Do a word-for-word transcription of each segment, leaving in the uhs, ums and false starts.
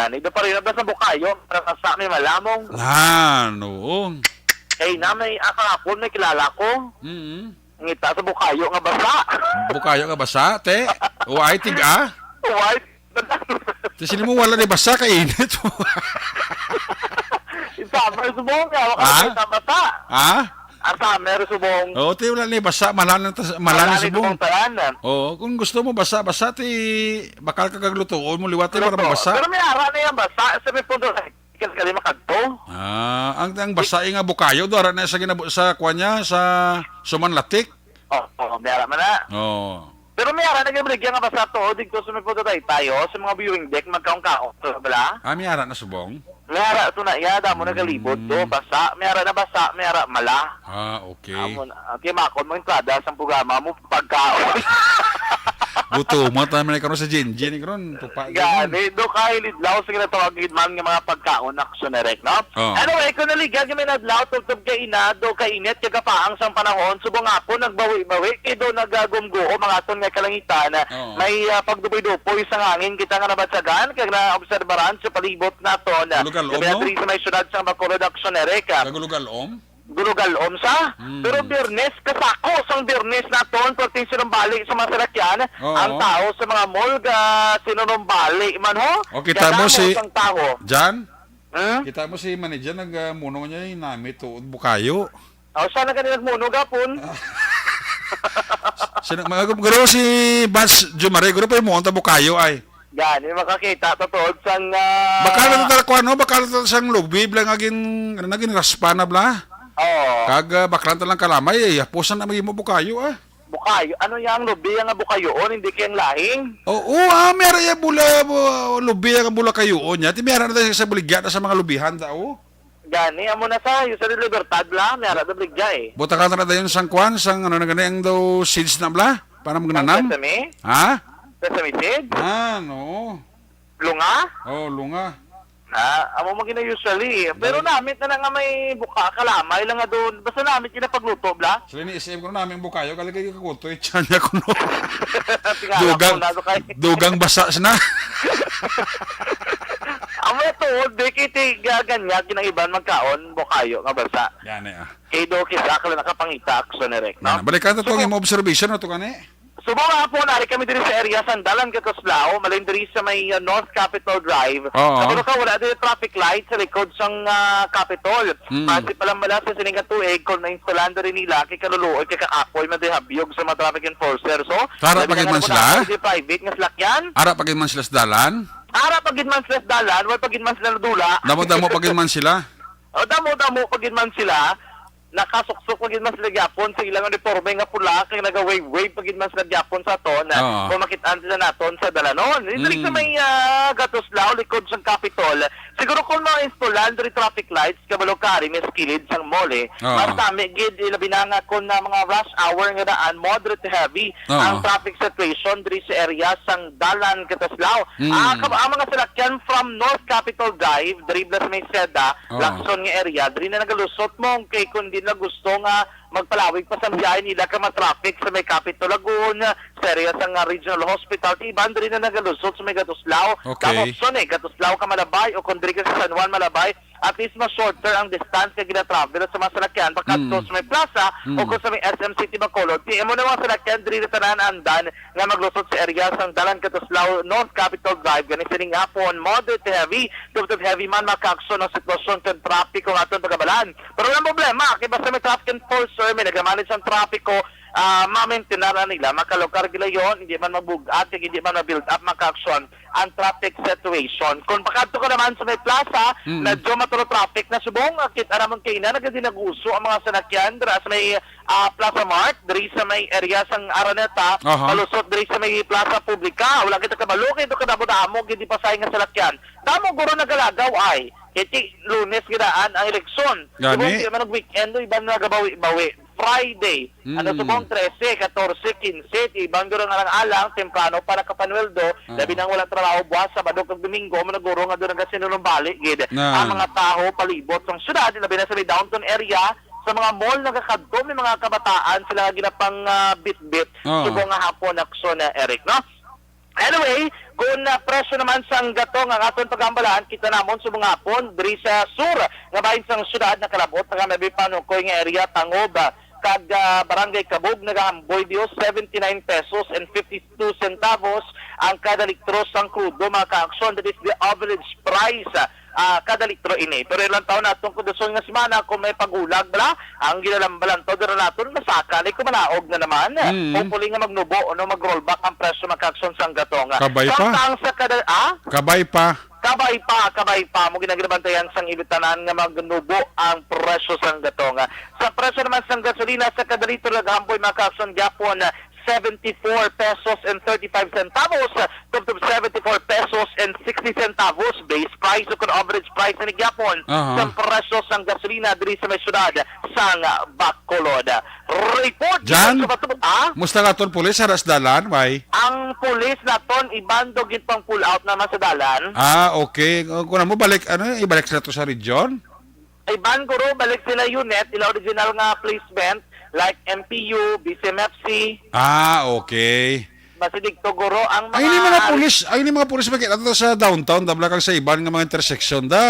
Ani, do pa rin, basta bukayo, para sa sa may malamong. Ah, no. Kay na may, ah, kahapon may kilala ko. Mm. Ngita sa bukayo nga basa. Bukayo nga basa, te? Uy, tig-a? Uy, Ti sini mo wala ni basa kay init. Yung summer subong, ya, wala Ah? ka sa basa. Ah? Ang summer subong. Oo, ti wala ni basa, malan ta, malan Wala ni ni subong. Subong tanan. Oo, kung gusto mo basa, basa ti bakal ka kag lutuon mo liwat para Luto. Mabasa. Pero may ara na yung basa sa may pundo. Kasi kali makadto. Ah, ang, ang basa nga bukayo do ara na sa ginabo sa kuan niya sa Sumanlatik. Oh, oh, may ara man na. Oo. Pero may ara na gabaligya nga basa to, oh, dito sa may pundo tayo, sa mga viewing deck, magkaon-kaon, to, bala? Ah, may ara na subong? May ara to na, ya, damo na galibot to, Mm. Basa, may ara na basa, may ara mala. Ah, okay. Amo na, okay, makon mo entrada sa programa mo, pagkaon. Gutom mo, tayo man karon sa Jinjin, karon, tupa, Gani, do ka hilidlaw sa ginatawag gid man nga mga pagkaon, aksyon na rek, no? Oh. Anyway, kung naligan kami na adlaw, tubtob kay inado, kay init, kay kapaang sang panahon, subong nga po, nagbawi-bawi, kay do nagagumguo, mga aton nga kalangitan, Oo. May, ah, pagdupoy-dupoy sa hangin, kita nga nabatyagan, kag naobserbaran sa palibot naton, ah, Gulugalom, gabi no? Diri sa may syudad sa Bacolod, aksyon, Eric, ah. Gulugalom? Gulugalom sa. Hmm. Pero Biyernes, kasako sang Biyernes naton, perting sinumbali sa mga salakyan, Oo. Ang tao sa mga mall, ga sinunumbali man, ho? O, kita mo Gadamo si sang tao. Jan? Hmm? Kita mo si manager nag, ah, muno niya, eh, nami tuod bukayo. Aw, siya na gani nagmuno gapon. Sino, mga gum-, guro si Bats Jumare, guro pa yung muunta bukayo ay. Gani, makakita, totoo, sang, ah, Bakal na to talaga, ano? Bakal na to sang lubi, bla, nga gin-, ano na, ginraspa na, bla? Oo. Kag, ah, baklan talang kalamay, eh, hapusan na maging mo bukayo, ah. Bukayo? Ano yang lubi nga bukayoon, hindi kayang lahing? Oo, ah, meron yung bula, bu-, lubi nga bula kayoon niya. Ti meron na tayo sa baligya na sa mga lubihan, tao. Gani, amo na sa, yung sa Libertad la, may ara na baligya eh. Butakan na dayon sang kwan, sang ano na gani, ang daw seeds na bla? Para Ang magnanan? Sesame? Ha? Sesame seeds? Ah, no. Lunga? Oh, lunga. Ah, amo mo gina usually. Pero Dahil namit na na nga may buka, kalamay lang nga doon. Basta namit gina pagluto, bla? Sila ni S M ko namin bukayo, kaligay ka kuto, eh, tiyan niya ko, no? Tingala Dugang, ko na, no, kay dugang basa na. Amo na tuod, di kay ti-, ga-, ganya, ginang iban magkaon, bukayo nga basa. Yan eh, ah. Kay do, kisa ka lang nakapangita, action direct, Yan, no? ah. Balikan to, So, itong imo observation, no, to gani? Subong nga po, nari kami diri sa area sang Dalan Gatuslao, malin diri sa may, uh, North Capitol Drive. Oo. Sa Bulacan, wala diri traffic light sa likod sang, uh, Capitol. Mm. Base pa lang bala sa sining nga tuig, kung nainstalan diri nila, kay kaluluoy, kay kaapoy, man diri habyog sa mga traffic enforcer. So, Tara labi pa na gid man nga sila? Di private nga salakyan. Ara pa gid man sila sa dalan? Ara pa gid man sila sa dalan, wala pa gid man sila nadula. Damo-damo pa gid man sila? O, damo-damo pa gid man sila. Nakasuksok pa gid man sila gyapon sa ilang uniforme nga pula, kay naga-wave-wave pa gid man sila gyapon sa aton, ah, Oo. kung makit-an sila naton sa dalanon. Diri sa Mm. may, ah, Gatuslao, likod sang Capitol. Siguro kung ma-install diri traffic lights, kabalo ka, ari may kilid sang mall, eh. Oo. Mas kami gid, ilabi na nga kung na mga rush hour nga daan, moderate to heavy Oo. ang traffic situation diri sa area sang Dalan Gatuslao. Mm. Ah, kab-, ang mga salakyan from North Capitol Drive, diri bala sa may seda, Oo. Lacson nga area, diri na nagalusot mo, kay kung di na gusto nga magpalawig pa sa biyahe nila ka ma-traffic sa may Capitol Lagoon, sa area sa nga Regional Hospital, ti iban diri na nagalusot sa may Gatuslao. Okay. Tama option eh, Gatuslao ka Malabay o kung diri ka sa San Juan Malabay, at least mas shorter ang distance nga gina-travel sa mga salakyan pakadto Mm. sa may plaza o Mm. kung sa may S M City Bacolod. Ti amo na mga salakyan diri na tanan andan nga maglusot sa area sang Dalan Katuslao, North Capitol Drive, gani sining hapon, moderate to heavy, tubtob heavy man, makaaksyon ang sitwasyon kag trapiko nga aton pagabalan. Pero walang problema, kay basta may traffic enforcer, may nagamanage ang trapiko, ah, mamaintinar na nila, makalugar gila yon, hindi man mabug-at, kag hindi man ma-build up, makaaksyon ang traffic situation. Kung pakadto ka naman sa may plaza, Mm. medyo matulo traffic na subong, ah, kita naman kay ina, nagadi nag-uso ang mga salakyan, dira sa may ah, Plaza Mart, diri sa may area sang Araneta, Aha. palusot diri sa may Plaza Publica. Wala kita kabalo kay do kadamo-damo gid di pasay nga salakyan. Damo guro nagalagaw ay. Kay ti Lunes gidaan ang eleksyon. Gani. Subong di man weekend, do iban nagabawi-bawi. Friday, Mm. ano subong trese, katorse, kinse, ti iban guro nga alang-alang, temprano pa nakapanweldo, Ah. labi nang wala trabaho buwas, Sabado kag Domingo, mo na guro nga doon nagasinunumbali gid Na. ang mga tawo palibot sang syudad, labi na sa may downtown area, sa mga mall nagakadto, may mga kabataan sila nga ginapang, ah, bitbit. Oo. Subong nga hapon, aksyon na, Eric, no? Anyway, kung, ah, presyo naman sang gatong ang aton pag-ambalaan, kita namon sa mga hapon, diri sa sur nga bahin sang syudad, nakalabot na kami pa nukoy nga area, Tangob, ah, kag, ah, Barangay Kabug, nagahamboy diyo, seventy nine pesos and fifty two centavos ang kada litro sang krudo, mga kaaksyon. That is the average price, ah, ah, kada litro ini. Pero ilang taon na atong kondisyon nga semana, kung may pag-ulag bala, ang ginalambalan to, dira naton masaka ni kumalaog na naman. Mm. Hopefully nga magnubo, no, mag-rollback ang presyo, mga kaaksyon, sang gatong. Kabay pa? Samtang sa kada, ah? Kabay pa. Kabay pa, kabay pa. Mo ginaginabantayan sang ibitanan nga magnubo ang presyo sang gatong. Sa presyo naman sang gasolina, sa kada litro naghamboy, mga kaaksyon, gyapon, seventy-four pesos and thirty-five centavos, tubtob seventy-four pesos and sixty centavos. Base price o kon average price ni gyapon Aha. sang presyo sang gasolina diri sa may syudad sang Bacolod. Report Jan? sa Bato-, ah? Musta ka aton pulis sa dalan, bay? Ang pulis naton, ibando gid pang pull out naman sa dalan. Ah, okay. Kung mo balik, ano, ibalik sa to sa region? Iban guro, balik sila unit, ila original nga placement, like M P U, B C M F C. Ah, okay. Basi digto guro ang mga Ay, ni mga pulis, ay, ni mga pulis makita to sa downtown, dabla kag sa iban nga mga intersection. Da,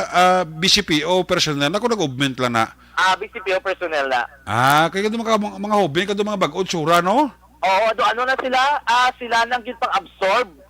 ah, B C P O personnel na kung nag-augment lang na. Ah, B C P O personnel na. Ah, kaya kadto mga, mga hoben, kadto mga bag-o tsura, no? Oo, do ano na sila? Ah, sila nang gid pang-absorb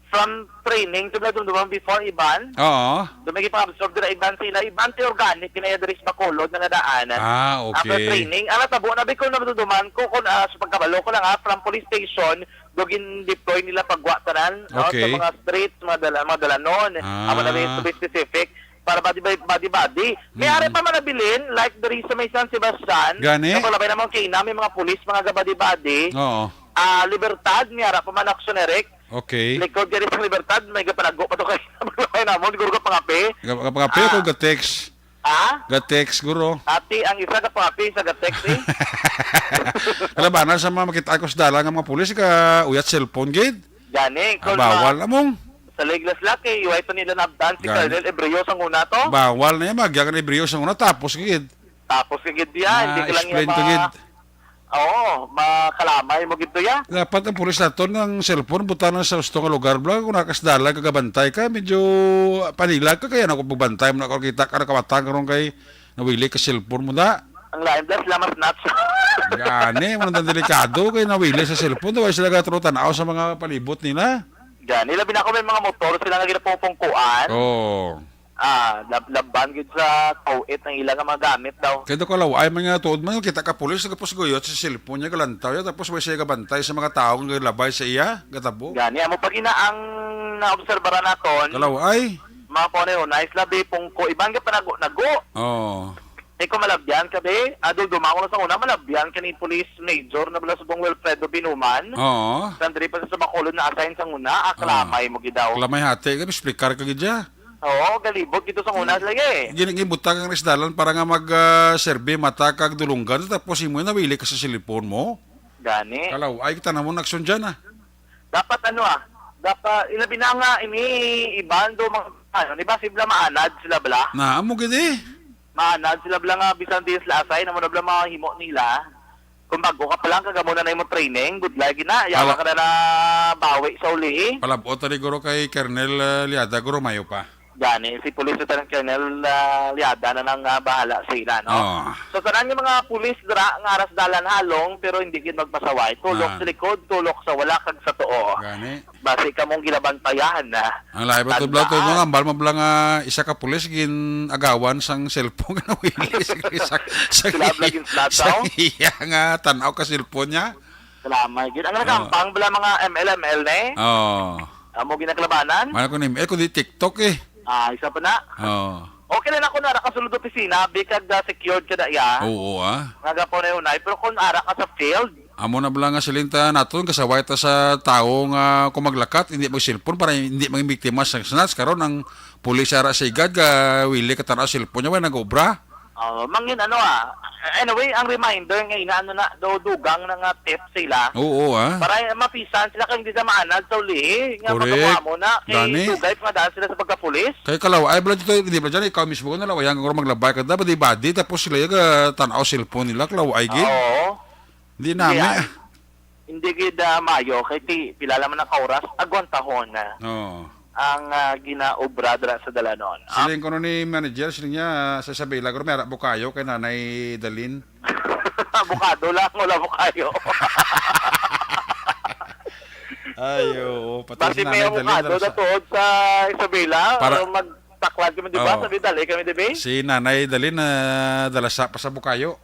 from training, to na dumduman before iban. Oo. Dumagi pang-absorb dira iban sila, iban ti organic, kinaya diri sa Bacolod na nadaan. Ah, After okay. training, ang natabo na, bikon na maduduman ko, kung, ah, sa pagkabalo ko lang, ah, from police station, do gin-deploy nila pagwa tanan, no, sa Okay. mga streets, mga dala-, mga dalanon. Ah. Amo na rin, to be specific, para body by, body, body. May Mm. ari pa man nabilin, like diri sa may San Sebastian, Gani? Kapag labay naman kay ina, may mga pulis, mga gabadi-badi. Oo. Ah, Libertad, may ara pa man action, Eric. Okay. Likod ka rin sa Libertad, may gapanago pa to kay, kay namon, siguro ka pangapi. Ga-, ga-, pangapi Ah. ko, ga-text. Ha? Ga-text, guro. Ati, ang isa ka pangapi, isa ga-text, eh. Kalabanan sa mga makita ko sa dalan nga mga pulis, ka uyat cellphone gid. Gani, Ah, kung bawal ma-, among. Sa Leglas Laki, iway to nila nabdan si Gani. Colonel Ebreo sa una to. Bawal na yan, magya ka na Ebreo sa una, tapos gid. Tapos ka gid yan, hindi ka lang Ma-explain yan to ma-, gid. Oo, makalamay mo gid to ya. Dapat ang pulis naton ang cellphone, butang na sa gusto nga lugar, bla. Kung nakasdalay ka, gabantay ka, medyo panilag ka, kaya na ko pagbantay mo na, kung kita ka nakawatang karon kay nawili ka cellphone mo na. Ang lain, bla, sila mas nuts. Gani, mo nang delikado kay nawili sa cellphone, daw sila gatro tanaw sa mga palibot nila. Gani, labi na ako may mga motor sila nga ginapupungkuan. Oo. Ah, lab-, laban gid sa tawit ang ila nga mga gamit daw. Kaya daw kalaw-ay man nga tuod man, kita ka pulis, nagapos guyot sa cellphone niya, galantaw niya, tapos may siya gabantay sa mga tao nga labay sa iya, gatabo. Gani, amo pa gina ang naobserbaran naton. Kalaw-ay? Mga panay-unay, labi pungko, iban ka panago-nago. Oo. Eh, kung malabyan ka, be, ah, dulduman ko na sa una, malabyan ka ni Police Major na bala subong Wilfredo Binuman. Oo. Sandri pa sa Bacolod na assign sa una, ah, Ah. kalamay mo gid daw. Kalamay hati, kami explicar ka gid siya. Oo, galibot gid to sa una lagi. Gini-, gibutang ang isdalan para nga mag, ah, serve mata kag dulunggan, tapos imo nawili ka sa cellphone mo. Gani. Kalaw-ay, kita na mo na aksyon dyan, ah. Dapat ano, ah, dapat, ilabi na nga, ini, iban do, mga, ano, di ba, sibla maanad sila bala? Na, amo gid eh. Maanad sila bala nga, bisan di sila assign, amo na bala mahimo nila. Kung bago ka pa lang, kag amo na na imong training, good luck na. Yawa Pala- ka na na bawi sa uli, eh. Palabot na ni guro kay Colonel, eh, Liada, guro, mayo pa. Gani, si Police Lieutenant Colonel, ah, Liada na nang, ah, bahala sa ila, no? Oo. So, tanan nga mga pulis dira nga aras dalan halong, pero hindi gid magpasaway. Tulok Ah. sa likod, tulok sa wala, kag sa tuo. Gani. Basi kamong ginabantayan na. Ang lahi ba to, Bla, to, Tandaan. no? Ambal mo, Bla, nga isa ka pulis gin-agawan sang cellphone nga nawili sa, sa, sa, Sila, Bla, gin-snatch sa out? iya nga tanaw ka cellphone niya. Salamat gid. Ang Oo. nakampang, Bla, mga M L, M L na eh. Oo. Amo ginakalabanan? Mana ko ni M L, kundi TikTok eh. Ah, isa pa na. Oo. Okay na ako na, nakasulod opisina, bikag, ah, secured ka na iya. Oo, ah. Nga gapo na yun, ay. Pero kung ara ka sa field, Amo na bala nga siling ta naton, kasaway ta sa tawo nga kung maglakat, hindi mag-cellphone para hindi maging biktima sa snatch. Karon ang pulis ara sa igad, ka wili ka tanaw cellphone niya, way nag-obra. Oh, mangin ano, ah. Anyway, ang reminder nga inaano na, do dugang na nga tip sila. Oo, ah. Para mapisan sila kay hindi sa maanad sa ulihi. Nga Correct. Magawa mo na, kay Gani. Dugay pa nga daan sila sa pagkapulis. Kay kalaw, ay, bala dito, hindi ba dyan, ikaw mismo ko nalawayan ko maglabay ka, dapat di body, tapos sila yung, ah, tanaw cellphone nila, kalaw, ay, gid. Oo. Hindi Hindi namin. yan. Hindi gid, ah, maayo kay ti-, pila lang man na ka oras, agwantahon na Oo. ang, ah, ginaobra dira sa dalanon. Ah, Siling kuno ni manager, siling niya, ah, sa Isabela, guro, may ara bukayo kay Nanay Dalin. Abukado lang, wala bukayo. Ay, oo, pati Basi si may Nanay Dalin, abukado dara na sa tuod sa Isabela. Para Para magtaklad kami, di ba? Oo. Sabi, dali kami, di ba? Si Nanay Dalin, ah, dala sa pa sa bukayo.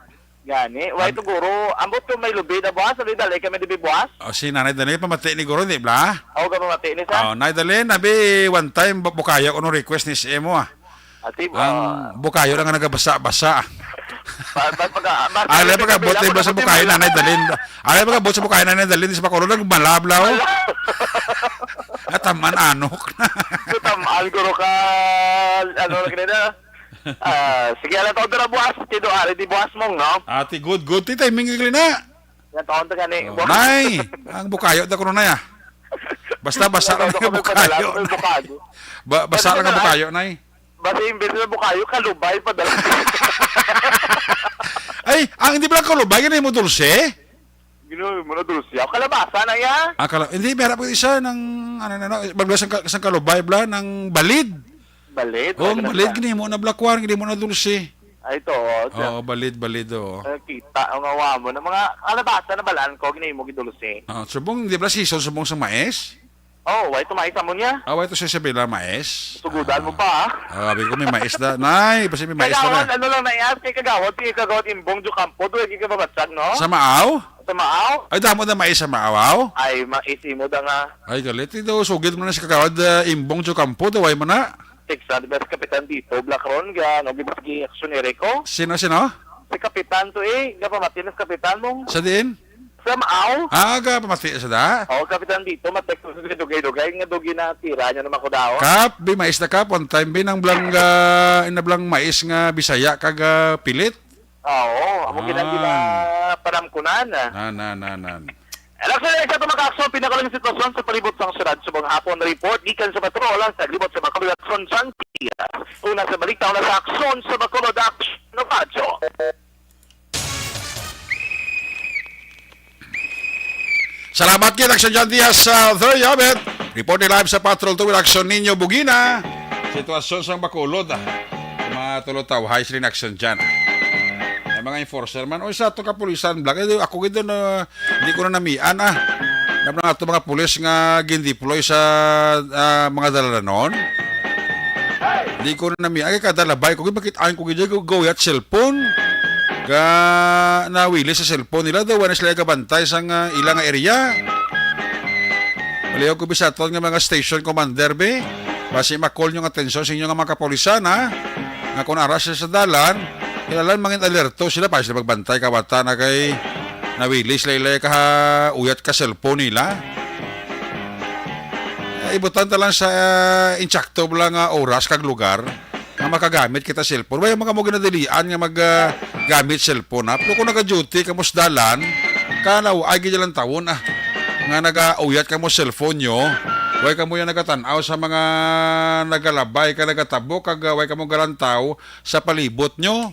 Gani, wala Ab- to, guro. Ambot ko may lubi na buwas, sabi, dali kami, di ba, buwas? Oh, si Nanay Dalin, pamati ni guro, di ba? Oo, ka pamati ni sa? Oh, Nay Dalin, abi, one time, bu-, bukayo ko nung request ni si Emo, ah. Ati, Ang ah, bukayo lang nga nagabasa-basa. Ba-, ba-, pagka-, ba-, Ay, lang pagka-, pagkabot, pagkabot, di ba, sa pagkabot, bukayo, pagkabot. Nanay Dalin? Ay, pagkabot sa bukayo, Nanay Dalin, di sa Bacolod, nagmalablaw. Wala. At taman, anok. Taman, guro ka, ano, na kanina? Ah, sige, alam ko, dira buwas, tido, ari, di buwas mong, no? Ati, good, good. Ti timing, igli na. Yan, taon to gani. Oh, Buwas. Nay, ang bukayo, da ko na, ya. Basta, basa lang Ano ang kami padala, bukayo, may Nay. bukayo. Ba-, basa Kasi lang ang na, bukayo, Nay. Basta imbes na bukayo, kalubay, padala. Ay, ang hindi pala kalubay, yun ay mo dulce? Ginawa mo na dulce. Ang kalabasa na yan. Ah, kala-, hindi, meron po isa ng, ano, ano, ano, magla sang ka-, sang kalubay, bla, ng balid. Balid, Oh, ang balid, ginawa. Gini mo na black wine, gini mo na dulce. Ay, ito, oh, siya. Oo, balid, balid, oo. Eh, kita, ang awa mo, ng mga kalabasa na balaan ko, gini mo gidulce. Ah, subong, di ba, season, subong sa mais? Oh, why ito mais amo niya? Ah, why ito sa Isabela, mais? Sugudan mo Ah. pa, ah. Ah, sabi ko, may mais na. Nay, basta may mais na Kagawan, na. Ano lang na yan, kay kagawad, kay kagawad Imbong Jucampo, doon, kay kababatsag, no? Sa Maaw? Sa Maaw? Ay, damo na mais sa Maaw, aw? Ay, mais, imo da nga. Ay, galit. Ito, sugid mo na si kagawad, ah, Imbong Jucampo, daway mo na. Text sa, di ba, si Kapitan Tito, Black Ron, ga, no, gibas gi aksyon ni Rico? Sino, sino? Si Kapitan to, eh, gapamati na si Kapitan mong Sa diin? Sa Maaw? Ah, gapamati sa da? Oo, Kapitan Tito, matek ko sa dugay-dugay, nga dugi na tira niya naman ko daw. Kap, bi mais na kap, one time bi nang blang, ah, inablang mais nga Bisaya kag, ah, pilit. Ah, oo, amo gid ang Ah. ginapanamkunan, ah. Na, na, na, na. Alang sa isa ito, mga kaaksyon, pinakalang sitwasyon sa palibot sang syudad subong hapon. Report gikan sa patrol sa palibot sa Bacolod, Aksyon Chanti. Una sa balita, una sa Aksyon sa Bacolod, Aksyon Radyo. Salamat kay Aksyon Jan Diaz sa Third Yabet. Report ni live sa Patrol Two with Aksyon Ninyo Bugina. Sitwasyon sa Bacolod, ah. Mga tulo tawo, high rin Aksyon Jan. May mga enforcer man. O, sa ato kapulisan, Black. Eh, ako gid na, hindi ko na namian, ah. Nabla nga ato mga pulis nga gindeploy sa, ah, mga dalalanon. Hindi ko na namian. Ay, kada labay ko, gid, makit-an ko gid, go, go, yat cellphone. Ga, nawili sa cellphone nila, daw, wala sila gabantay sa nga ila nga area. Palihog ko bisaton nga mga station commander, be. Basi ma-call yung atensyon sa inyo nga mga kapulisan, ha? Nga kung ara sila sa dalan, kailangan mangin alerto sila, pa sila magbantay kawatan na kay nawili sila ilay ka uyat ka cellphone nila. Eh, ibutan ta lang sa, ah, insakto lang nga oras kag lugar nga makagamit kita cellphone. Way mga mo ginadilian nga mag, ah, gamit cellphone, ha? Pero kung naka-duty kamo sa dalan, kanaw, ay gid lang tawon, ah, nga nagauyat kamo cellphone nyo. Way kamo yung nagatan-aw sa mga nagalabay ka, nagatabok, kag, ah, way kamo galantaw sa palibot nyo.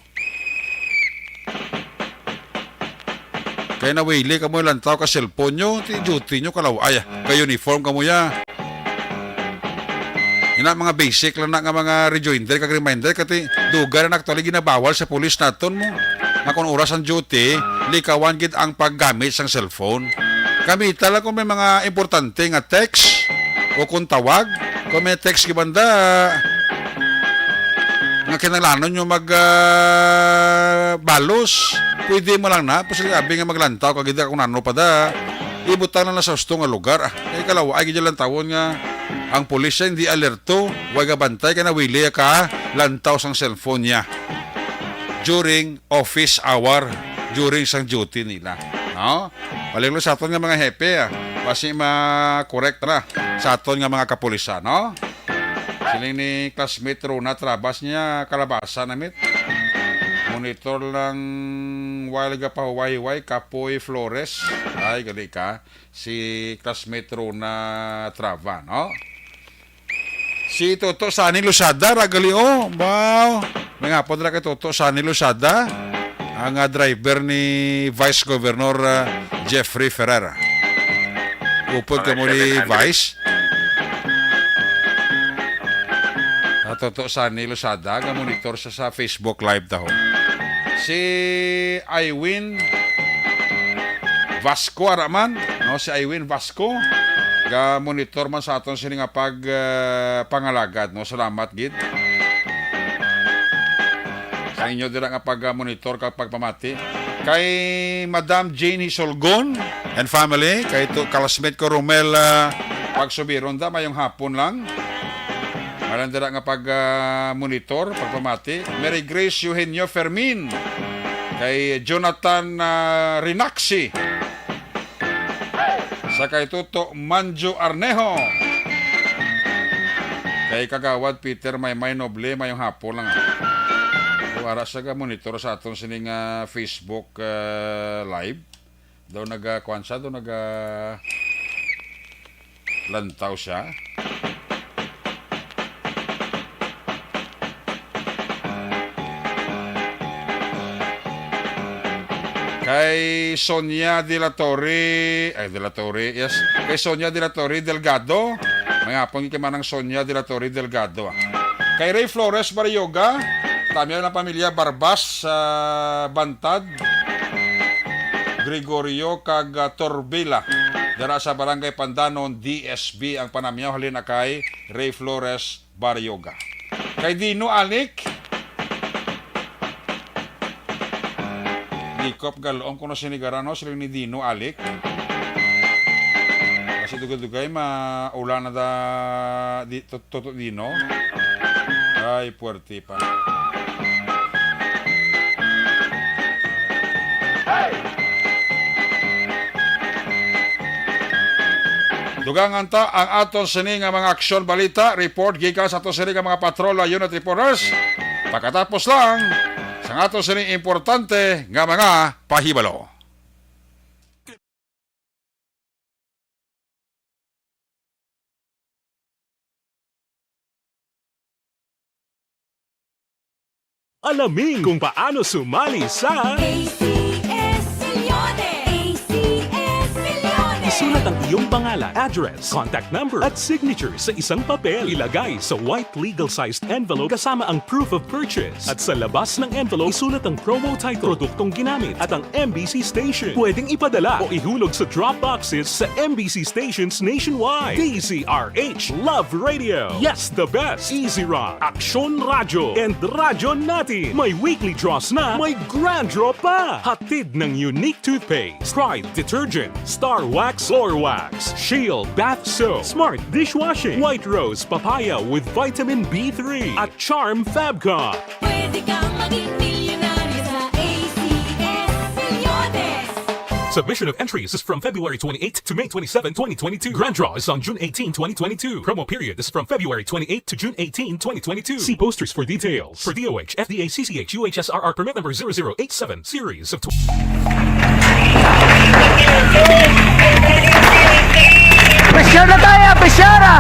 Kay nawili kamo lantaw ka cellphone nyo, ti duty nyo kalaw-ay, ka uniform kamo ya. Ina mga basic lang na nga mga rejoinder kag reminder kati dugay na actually ginabawal sa pulis naton mo. Nga kung oras ang duty, likawan gid ang paggamit sang cellphone. Gamita lang kung may mga importante nga text o kung tawag. Kung may text gibanda, nga kinahanglanon nyo mag, ah, balos, pwede mo lang na, posible abi nga maglantaw ka gid kung ano pa da. Ibutang na lang sa husto nga lugar. Ah, kay kalawa, ay gid lang tawon nga ang pulis siya hindi alerto, way nga bantay ka nawili ka lantaw sang cellphone niya during office hour, during sang duty nila. No? Palihog sa aton nga mga hepe, ah. Basi ma-correct na sa aton nga mga kapulisan, no? Siling ni classmate Rona Trabas niya, kalabasa na mit. Monitor lang while gapahuway-huway, Kapoy Flores. Ay, gali ka. Si classmate Rona Trava, no? Si Toto Sani Losada, ragali, oh. Wow. May nga po nila kay Toto Sani Losada, ang, ah, driver ni Vice Governor, ah, Jeffrey Ferrer. Upod kamo ni Vice. Natuto sa ni Losada, nga monitor sa, sa Facebook Live taho. Si Iwin Vasco, ara man, no? Si Iwin Vasco, ga monitor man sa aton sini nga pag, ah, pangalagad, no? Salamat gid sa inyo dira nga pag, ah, monitor kag pagpamati. Kay Madam Jane Hisolgon and family, kay to, classmate ko Romel, ah, Pagsubiron da, mayong hapon lang. Malandira nga pag, ah, monitor, pagpamati. Mary Grace Eugenio Fermin, kay Jonathan, ah, Rinaxi, sa kay Toto Manjo Arnejo, kay Kagawad Peter Maymay Noble, mayong hapon lang. Wara sa ga monitor sa aton sining, ah, Facebook, ah, live. Daw naga, kuwan siya, daw naga lantaw siya. Kay Sonia de la Torre, ay, de la Torre, yes. Kay Sonia de la Torre Delgado. May hapon kay Manang Sonia de la Torre Delgado, ah. Kay Ray Flores Barrioga, tamyaw ng pamilya Barbas, ah, Bantad, Gregorio, kag, ah, Torbila, dira sa Barangay Pandanon, D S B, ang panamyaw halin na kay Ray Flores Barrioga. Kay Dino Alik, Dikop Galong, kuno sinigaran, no? Sila ni Dino Alik. Kasi dugay-dugay, ma-, ulan na da, di, to-, Toto Dino. Ay, puwerte pa. Dugangan ta ang aton sini nga mga aksyon, balita, report gikan sa aton sini nga mga patrol unit reporters. Pagkatapos lang sang aton sini importante nga mga pahibalo. Alamin kung paano sumali sa A C S Milyones! A C S Milyones! Isulat ang iyong pangalan, address, contact number, at signature sa isang papel. Ilagay sa white legal-sized envelope kasama ang proof of purchase. At sa labas ng envelope, isulat ang promo title, produktong ginamit, at ang M B C station. Pwedeng ipadala o ihulog sa drop boxes sa M B C stations nationwide. D Z R H Love Radio. Yes, the best. Easy Rock, Aksyon Radyo, and Radyo Natin. May weekly draws na, may grand draw pa. Hatid ng Unique Toothpaste, Pride Detergent, Star Wax, Floor Wax, Shield Bath Soap, Smart Dishwashing, White Rose Papaya with Vitamin B three, at Charm Fabcon. Pwede kang maging milyonaryo sa A C S Milyones. Submission of entries is from February twenty-eighth to May twenty-seven, twenty twenty-two. Grand draw is on June eighteen, twenty twenty-two. Promo period is from February twenty-eighth to June eighteen, twenty twenty-two. See posters for details. For D O H, F D A, C C H, U H S R R permit number zero zero eight seven, series of tw- Pressure na tayo! Pressure na!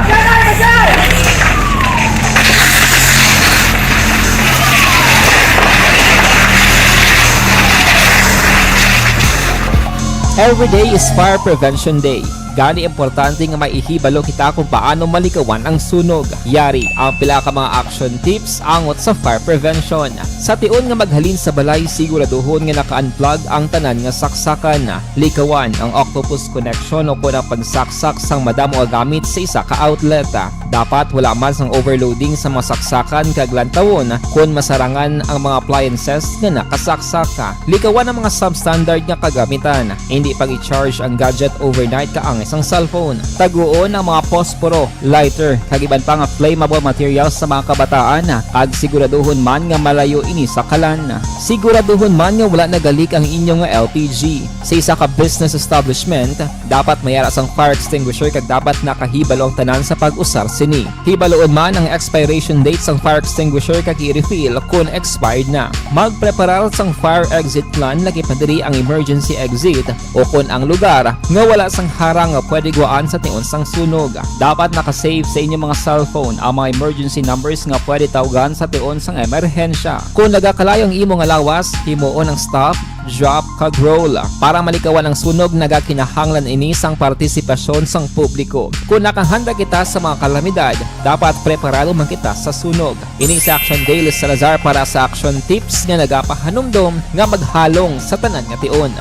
Every day is Fire Prevention Day. Gani, importante nga may ihibalo kita kung paano malikawan ang sunog. Yari ang pila ka mga action tips angot sa fire prevention. Sa tion nga maghalin sa balay, siguraduhon nga naka-unplug ang tanan nga saksakan. Likawan ang octopus connection o kon ang pagsaksak sang madamo nga gamit sa isa ka outlet. Dapat wala man sang overloading sa mga saksakan kag lantawon kon masarangan ang mga appliances nga nakasaksak. Likawan ang mga substandard nga kagamitan. Indi pag-i-charge ang gadget overnight kaangay sang cellphone. Taguon ang mga posporo, lighter, kag iban pa nga flammable materials sa mga kabataan, kag siguraduhon man nga malayo ini sa kalan. Siguraduhon man nga wala nagalik ang inyo nga L P G. Sa isa ka business establishment, dapat may ara sang fire extinguisher kag dapat nakahibalo ang tanan sa pag-usar sini. Hibaluon man ang expiration date sang fire extinguisher kag i-refill kon expired na. Magpreparar sang fire exit plan, lakip na diri ang emergency exit o kon ang lugar nga wala sang harang nga pwede gwaan sa tion sang sunog. Dapat naka-save sa inyo mga cellphone ang mga emergency numbers nga pwede tawgan sa tion sang emerhensya. Kung nagakalayo ang imo nga lawas, himuon ang stop, drop, kag roll. Para malikawan ang sunog, nagakinahanglan ini sang partisipasyon sang publiko. Kung nakahanda kita sa mga kalamidad, dapat preparado man kita sa sunog. Ini si Action Daily Salazar para sa Action Tips nga nagapahanumdom nga maghalong sa tanan nga tion.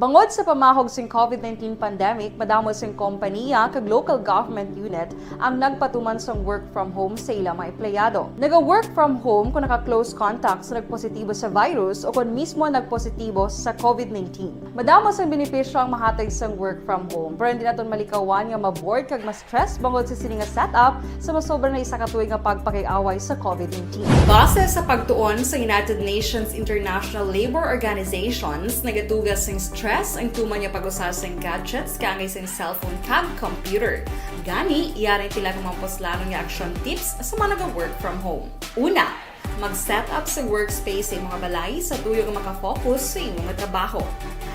Bangod sa pamahog sing COVID nineteen pandemic, madamo sing kompaniya kag local government unit ang nagpatuman sang work from home sa ila mga empleyado. Naga-work from home kung naka-close contact sa nagpositibo sa virus o kon mismo nagpositibo sa COVID nineteen. Madamo sang benepisyo ang mahatag sang work from home, pero hindi naton malikawan nga ma-bored kag ma-stress bangod sa sini nga setup sa masobra na isa ka tuig nga pagpakig-away sa COVID nineteen. Base sa pagtuon sa United Nations International Labour Organizations, nagatuga sing stress ang tuman nga pag-usa sing gadgets kaangay sing cellphone kag computer. Gani, yari ang pila ka mga puslanon nga action tips sa mga naga-work from home. Una, mag-set up sa workspace sa imong balay sa tuyo nga makafocus sa imong trabaho.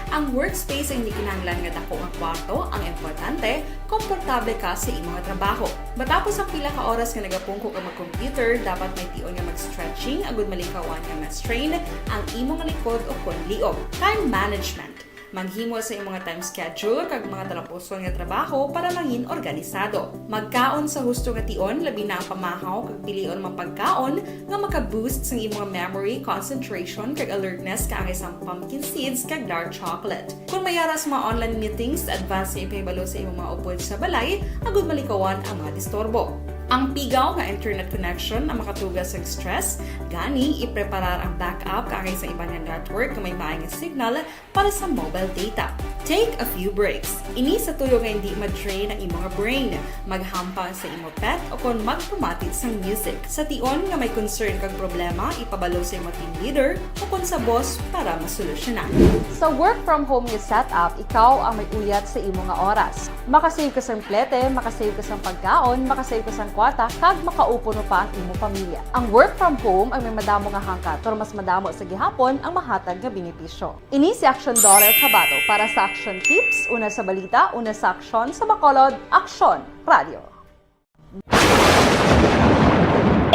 Ang workspace ay hindi kinahanglan nga dako nga kwarto, ang importante, komportable ka sa imong trabaho. Matapos ang pila ka oras nga nagapungko ka mag-computer, dapat may tion nga mag-stretching agud malikawan nga ma-strain ang imong likod o kon liog. Time management. Maghimo sa imong time schedule kag mga talapuson nga trabaho para mangin organisado. Magkaon sa husto nga tion, labi na ang pamahaw kag pilion mga pagkaon nga maka-boost sang imong memory, concentration, kag alertness kaangay sang pumpkin seeds kag dark chocolate. Kung may ara sa mga online meetings, advance nga ipahibalo sa imong mga upod sa balay agud malikawan ang mga disturbo. Ang pigaw nga internet connection ang makatuga sang stress, gani ipreparar ang backup kaangay sa iban nga network nga may maay nga signal para sa mobile data. Take a few breaks. Ini sa tuyo nga hindi ma-drain ang imo nga brain. Maghampang sa imo pet o kon magpamati sang music. Sa tion nga may concern kag problema, ipabalo sa imo team leader o kon sa boss para masolusyonan. Sa work from home nga setup, ikaw ang may uyat sa imo nga oras. Makasave ka sang plete, makasave ka sang pagkaon, makasave ka sang kwarta, kag makaupod pa ang imo pamilya. Ang work from home ang may madamo nga hangkat, pero mas madamo sa gihapon ang mahatag nga benepisyo. Ini si Action Daughter Kabato para sa Action Tips, una sa balita, una sa aksyon, sa Bacolod, Aksyon Radio.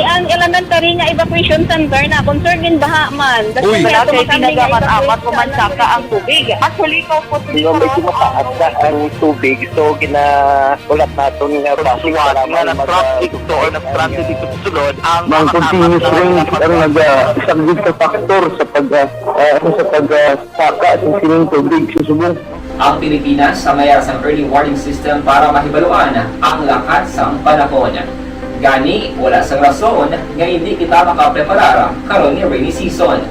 Ang elementary nga evacuation center na concern din baha man. Uy. Wala kay tinaga man amat ko man saka ang tubig. Actually, ko po. Di ba, medyo mataas na ang tubig, so ginahulat naton nga traffic nga na-traffic to or na-stranded dito sa sulod ang mga continuous rain ang naga-, isa gid ka factor sa pag, ah, ah, ano, sa pag, ah, saka sa sining tubig sa subong. Ang Pilipinas ang may sang early warning system para mahibaluan ang lakat sang panahon. Gani, wala sang rason nga hindi kita makapreparar karon ni rainy season.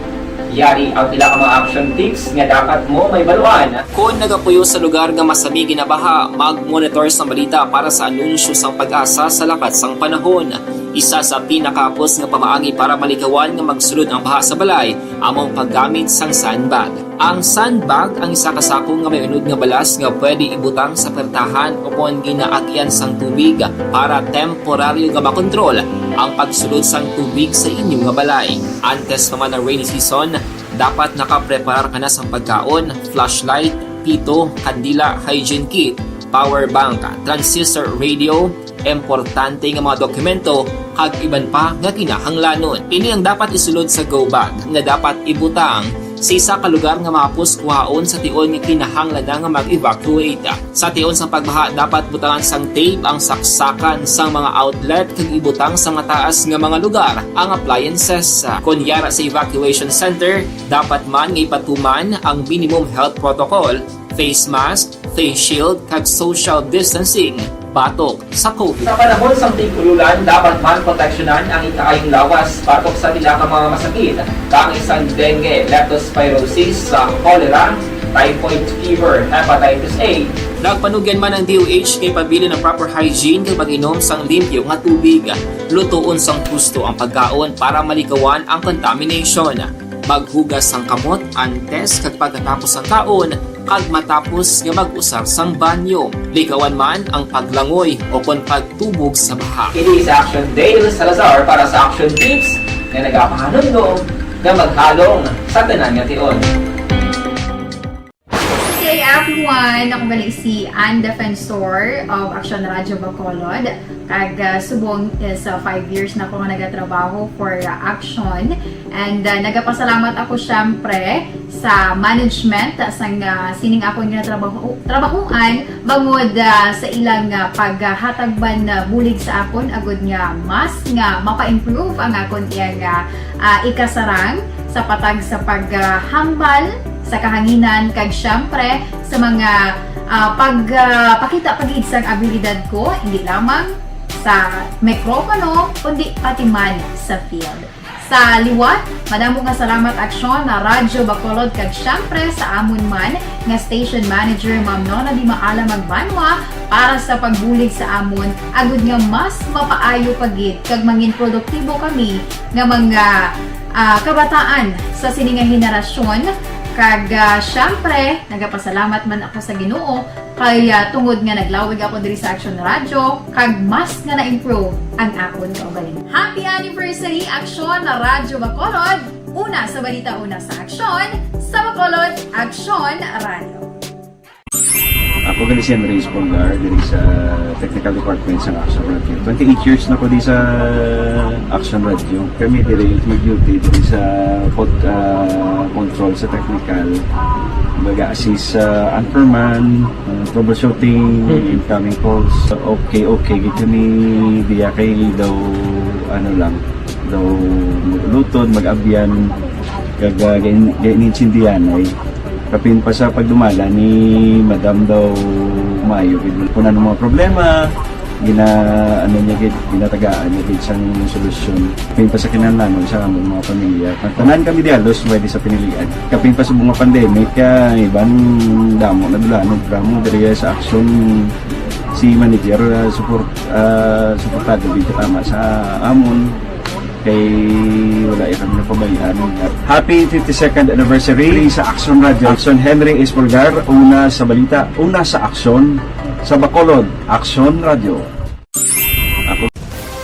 Yari ang pila ka mga action tips nga dapat mo mahibaluan. Kon nagapuyo sa lugar nga masami ginabaha, mag-monitor sa balita para sa anunsyo sang PAGASA sa lakat sang panahon. Isa sa pinakahapos nga pamaagi para malikawan nga magsulod ang baha sa balay amo ang paggamit sang sandbag. Ang sandbag ang isa ka sako nga may unod nga balas nga pwede ibutang sa pertahan o kon ginaagyan sang tubig para temporaryo nga makontrol ang pagsulod sang tubig sa inyo nga balay. Antes pa man ang rainy season, dapat nakapreparar ka na sang pagkaon, flashlight, pito, kandila, hygiene kit, power bank, transistor radio, importante nga mga dokumento, kag iban pa nga kinahanglanon. Ini ang dapat isulod sa go bag nga dapat ibutang sa isa ka lugar nga mahapos kuhaon sa tion nga kinahanglan na nga mag-evacuate. Sa tion sang pagbaha, dapat butangan sang tape ang saksakan sang mga outlet kag ibutang sa mataas nga mga lugar ang appliances. Kon yara sa evacuation center, dapat man nga ipatuman ang minimum health protocol, face mask, face shield, kag social distancing batok sa COVID. Sa panahon sang tig-ululan, dapat man proteksyonan ang ikaayong lawas batok sa pila ka mga masakit, kaangay sang dengue, leptospirosis, sa cholera, typhoid fever, hepatitis A. Nagpanugyan man ang D O H nga ipabilin ang proper hygiene kag pag-inom sang limpyo nga tubig. Lutoon sang husto ang pagkaon para malikawan ang contamination. Maghugas sang kamot antes kag pagkatapos sang kaon, kag matapos nga mag-usar sang banyo. Likawan man ang paglangoy o kon pagtubog sa baha. Ini si Action Dale Salazar para sa Action Tips nga nagapahanumdom nga maghalong sa tanan nga tion. Hi, ako gali si Ann Defensor of Action Radio Bacolod. Kag, ah, subong is, ah, five years na ako nga nagatrabaho for, ah, Action. And, ah, nagapasalamat ako, syempre, sa management, ah, sang, ah, sining akon nga trabaho, trabahuan, bangod, ah, sa ilang, ah, paghatag man, ah, bulig sa akon, agud nga mas nga mapa-improve ang akon iyang, ah, ah, ikasarang sa patag sa paghambal sa kahanginan, kag syempre sa mga, ah, pag, ah, pakita pa gid sang abilidad ko, hindi lamang sa mikropono, kundi pati man sa field. Sa liwat, madamo nga salamat, Aksyon na Radyo Bacolod, kag syempre sa amon man nga station manager, Ma'am Nona Di Maala Magbanwa, para sa pagbulig sa amon, agud nga mas mapaayo pa gid kag mangin produktibo kami nga mga, ah, kabataan sa sini nga henerasyon. Kag, ah, syempre, nagapasalamat man ako sa Ginoo kay, ah, tungod nga naglawig ako diri sa Action Radio, kag mas nga na-improve ang akon kaugalingon. Happy anniversary, Action na Radyo Bacolod! Una sa balita, una sa aksyon, sa Bacolod, Action Radio. Ako gali si Henry Espolgar, diri sa Technical Department sa Action Radio. Twenty-eight years na ko di sa Action Radio. Kami diri mag-duty diri sa pod-, ah, control sa technical. Baga assist sa anchorman, ah, troubleshooting, incoming calls. Okay, okay, gid kami diya kay daw, ano lang, daw mag-ulutod, mag-abyan, kag, ah, gain-, gainintindihan ay. Kapin pa sa pagdumala ni Madam daw maayo gid. Kung ano mga problema, gina, ano niya gid, ginatagaan niya gid sang solusyon. Kapin pa sa kinahanglanon sa among mga pamilya. Tanan kami dialos, pwede sa pinilian. Kapin pa sa mga pandemic, ah, iban damo na dula, ano, damo diri sa aksyon si manager, ah, support, ah, suportado gid tama sa amon. Kay wala ya kami napabayaan. Happy fifty-second anniversary sa Action Radio. Action Henry Espolgar, una sa balita, una sa aksyon, sa Bacolod, Action Radio. Ako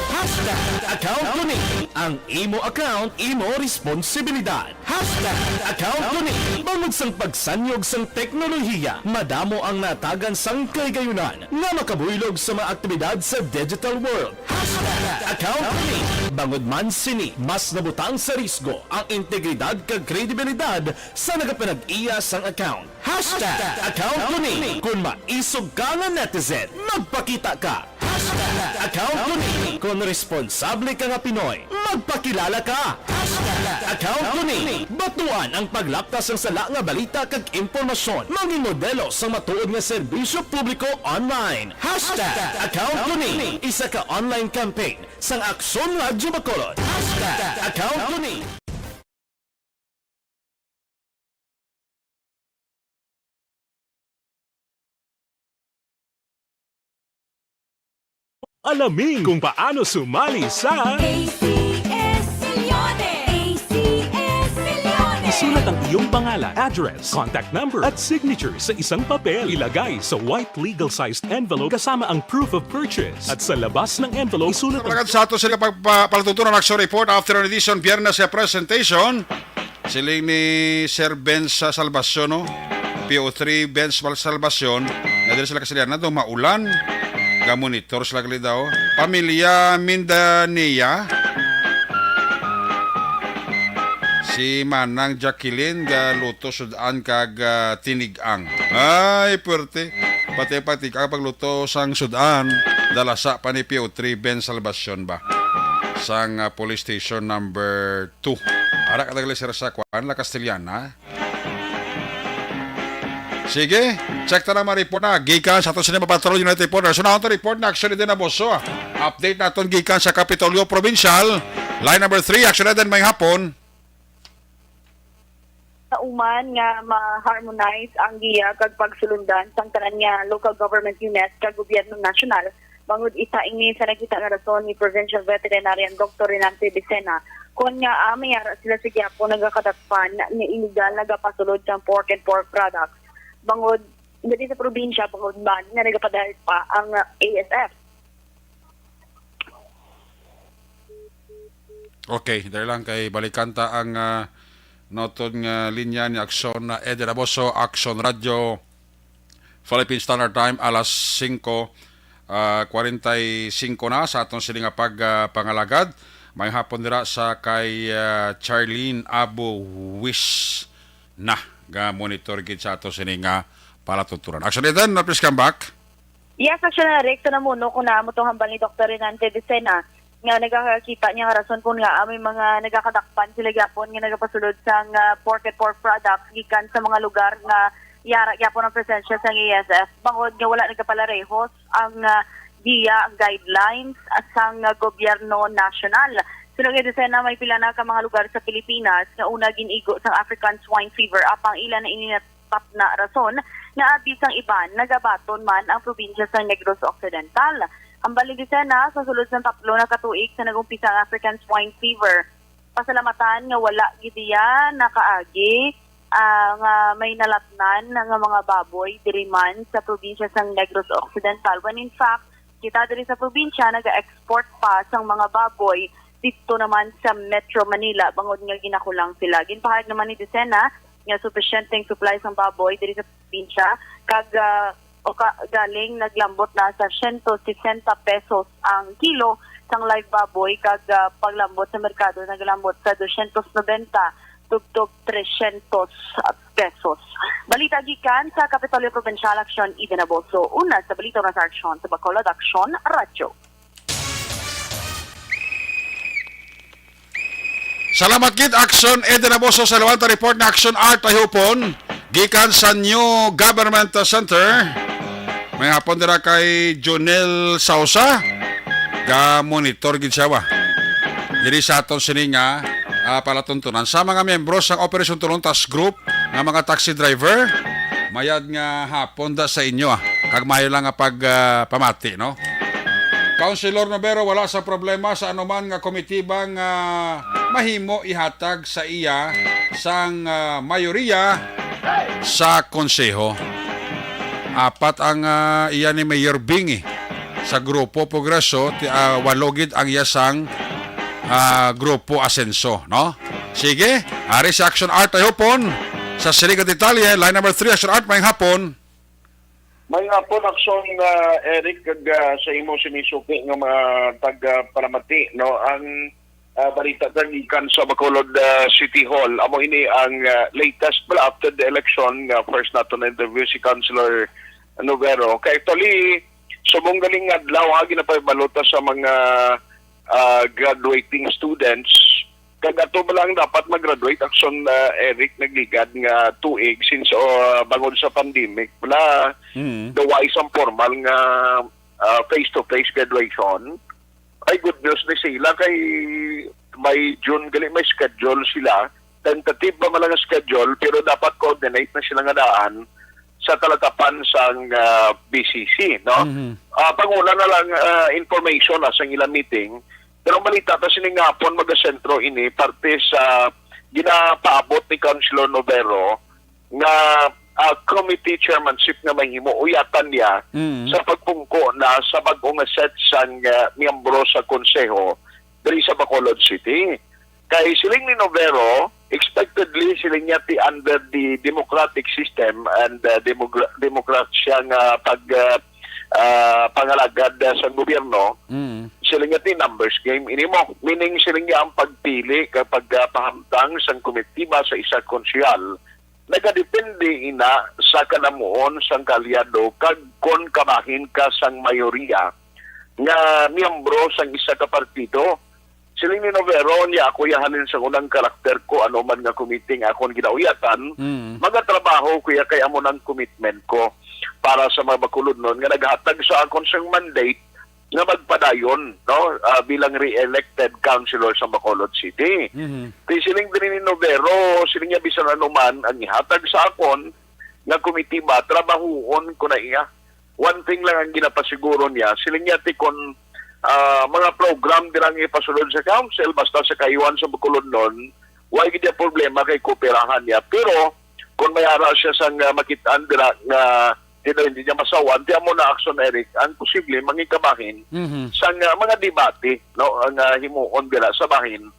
Hashtag account ko ni. Ang imo account, imo responsibilidad. Hashtag account ko ni. Bangod sang pagsanyog sang teknolohiya, madamo ang natagan sang kahigayunan nga makabuylog sa mga aktibidad sa digital world. Hashtag account ko ni. Bangod man sini, mas nabutang sa risgo ang integridad kag kredibilidad sa nagapanag-iya sang account. Hashtag account ko ni. Kung maisog ka nga netizen, magpakita ka. Hashtag account ko ni. Kung responsable ka nga Pinoy, magpakilala ka. Hashtag account ko ni. Batuan ang paglapta sang sala nga balita kag impormasyon. Mangin modelo sang matuod nga serbisyo publiko online. Hashtag account ko ni. Isa ka online campaign sang Aksyon Radyo Bacolod. Hashtag account ko ni. Alamin kung paano sumali sa A C S Milyones! A C S Milyones! Isulat ang iyong pangalan, address, contact number, at signature sa isang papel. Ilagay sa white legal-sized envelope kasama ang proof of purchase. At sa labas ng envelope, isulat ang Sa ato sila pagpa-, palatutunan ang action report, afternoon edition, Biyernes sa presentation. Siling ni Sir Benz sa Salvacion, no? P O three Benz Val Salvacion, na diri sila kasalian na daw maulan. Gamonitor sila gali daw. Pamilya Mindanea. Si Manang Jacqueline galuto sud-an kag, ah, tinig-ang. Ay, puwerte. Pati pagtig-ang pagluto sang sud-an, dalasa pa ni P O three Ben Salvacion ba? Sang, ah, police station number two. Ara ka tagali, sir, sa kuan, La Castellana. Sige, check ta lang mga report na. Gikan sa ato sini mga patrol, United Reporters. So, na report na, actually, din na boso, ah. Update naton gikan sa Kapitolyo Provincial. Line number three, actually, din may hapon. Sa uman nga ma-harmonize ang giya kag pagsulundan sang tanan nga local government unit kag gobyerno nasyonal, bangod isa ini sa nakita nga rason ni Provincial Veterinarian Doctor Renante Vicena, kon ngaa may ara sila sa gihapon nagakadakpan nga illegal nagapasulod sang pork and pork products, bangod diri sa probinsya, bangod man nga nagapadayag pa ang A S F. Okay, dali lang kay balikan ta ang, ah, naton nga linya ni Aksyon, ah, Ed Raboso, Aksyon Radyo. Philippine Standard Time, alas singko, ah, kwarenta y singko na sa aton sini nga pag, ah, pangalagad. May hapon dira sa kay, ah, Charlene Abo Wis na ga monitor gid sa ato sini nga palatuntunan. Action Eden, na please come back. Yes, Action Eric, sa namuno ko na mo tong hambal ni Doktor Renante Decena nga nagakakita niya nga rason kung nga may mga nagakadakpan sila gyapon nga nagapasulod sang, ah, pork and pork products gikan sa mga lugar nga yara gyapon ang presensya sang A S F, bangod nga wala nagapalarehos ang, ah, giya, ang guidelines sang, ah, gobyerno nasyonal. Suno kay Decena, may pila na ka mga lugar sa Pilipinas nga una gin-igo sang African Swine Fever, apang ila na ini natapna rason nga abi sang iban nagabaton man ang probinsya sang Negros Occidental. Hambal ni Decena, sa sulod sang tatlo na ka tuig sa nag-umpisa ang African Swine Fever, pasalamatan nga wala gid iya nakaagi, ah, nga may nalatnan nga mga baboy diri man sa probinsya sang Negros Occidental, when in fact, kita diri sa probinsya naga-export pa sang mga baboy didto naman sa Metro Manila, bangod nga ginakulang sila. Ginpahayag naman ni Decena nga supisyenteng supply sang baboy diri sa probinsya, kag, ah, o ka, galing naglambot na sa siyento sesenta pesos ang kilo sang live baboy, kag, ah, paglambot sa merkado naglambot sa dosyentos nobenta tubtob tresyentos pesos. Balita gikan sa Kapitolyo Provincial, Action Eden Aboso. Una sa balita, una sa aksyon sa Bacolod Action Radyo. Salamat gid, Action Eden Aboso, sa Lawanta Report na Action Art Tahupon gikan sa New Government Center. May hapon dira kay Jonel Sausa. Ga monitor gid siya ba diri sa aton sini nga, ah, palatuntunan sa mga miyembro sang Operation Tulong Task Group nga mga taxi driver. Mayad nga hapon da sa inyo, ah. Kag mayo lang nga pag, ah, pamati, no? Councilor Novero, wala sa problema sa anuman nga komitiba nga mahimo ihatag sa iya sang, ah, mayoriya sa konseho. Apat ang, ah, iya ni Mayor Bing, eh, sa Grupo Progreso, ti-, ah, walo gid ang iya sang, ah, Grupo Asenso, no? Sige, ari si Action Art Tahupon sa sini nga detalye. Line number three, Action Art, maayong hapon. May hapon, Action, ah, Eric, kag, ah, sa imo sini suki nga mga tag-, ah, palamati, no? Ang, ah, balita ta gikan sa Bacolod, ah, City Hall. Amo ini ang, ah, latest pala after the election nga first naton na-interview si Councilor Novero. Kay actually, subong galing nga adlaw, ha, ginapahibaluta sa mga, ah, graduating students. Kag ato ba lang dapat mag-graduate, Action, ah, Eric, nagligad nga tuig since, oh, bangod sa pandemic, wala Mm. daw ay isang formal nga, ah, face-to-face graduation. Ay, good news ni sila kay by June gali may schedule sila. Tentative ba man lang ang schedule, pero dapat coordinate na sila nga daan sa talatapan sang, ah, B C C, no? Mhm. Ah, panguna na lang, ah, information, ah, sa ilang meeting. Pero balita ta sining hapon magasentro ini parte sa ginapaabot ni Councilor Novero nga, ah, committee chairmanship nga mahimo uyatan niya Mm. sa pagpungko na sa bag-o nga set sang, ah, miyembro sa konseho diri sa Bacolod City. Kay siling ni Novero, expectedly siling niya ti under the democratic system and, uh, demogra-, demokrasya nga pag, uh, uh, pangalagad, uh, sa gobyerno, Mm. siling niya ti numbers game ini mo. Meaning siling niya ang pagpili kag pagpahamtang sang komitiba sa isa konsehal nagadepende ina sa kanamuon sang kaalyado kag kon kabahin ka sang mayoriya nga miyembro sang isa ka partido. Siling ni Novero, niya ako yahanin sa unang karakter ko, ano man nga committee nga akon ginauyatan, Mm. magatrabaho ko ya kay amo nang commitment ko para sa mga Bacolodnon nga naghatag sa akon sang mandate nga magpadayon, no, ah, bilang re-elected councilor sa Bacolod City. Mhm. Kay siling diri ni Novero, siling niya bisan ano man ang ihatag sa akon nga komitiba, trabahuon ko na iya. One thing lang ang ginapasiguro niya, siling niya ti kon, ah, mga program dirang ipasulod sa council, basta sa kaiwan sa Bacolodnon, wa gid iya problema kay kooperahan niya. Pero kung may ara siya sang, ah, makit-an dira nga di na, hindi niya masawan, di amo na, Action Eric, ang posible mangikabahin Mhm. sang, ah, mga debate, no, ang, ah, himuon dira sa bahin